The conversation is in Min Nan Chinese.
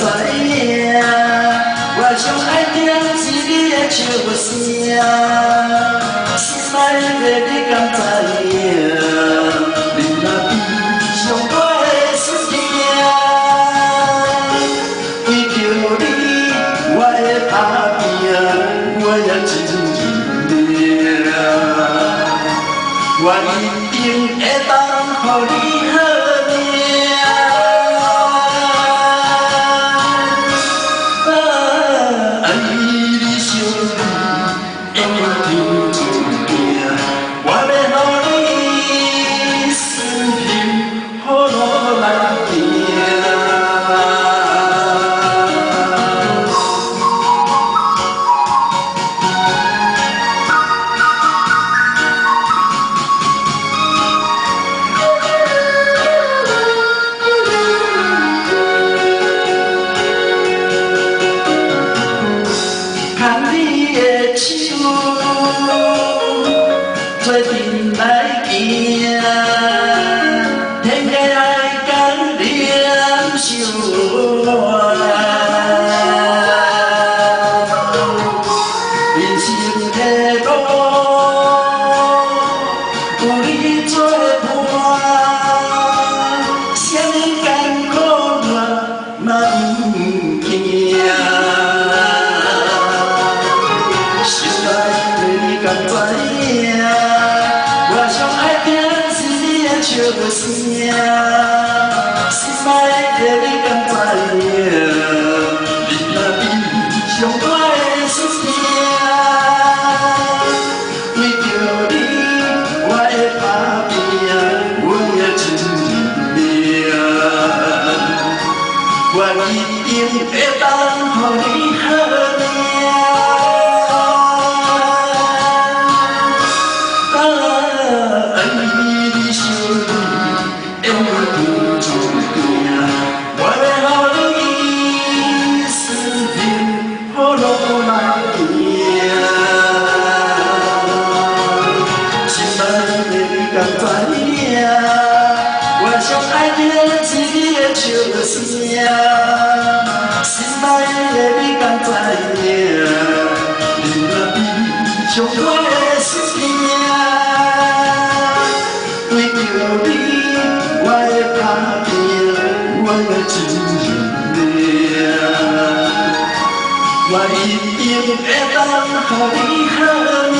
知影？我上愛聽是你的笑聲，心愛的你敢知影？你若悲傷我會心疼，為著你我會打拼，我也真認命，我一定會當予你好命。啊，愛你想你，永遠天注定，我欲予你死心好路來行。牽你的手，做陣來行，天涯海角兩相伴。人生的路，有你作伴，啥物艱苦我嘛毋驚。心內的你敢知影？我上愛聽是你的笑聲，心愛的你敢知影？你若悲傷我會心疼，為著你我會打拼，我也真認命，我一定會當予你好命。啊，愛你想你，永遠天注定，我欲予你死心好路來行。心內的你敢知影？我上愛聽是你的笑聲，心內的你敢知影？你若悲傷我會心疼，為著你我會打拼，我也真認命，我一定會當予你好命。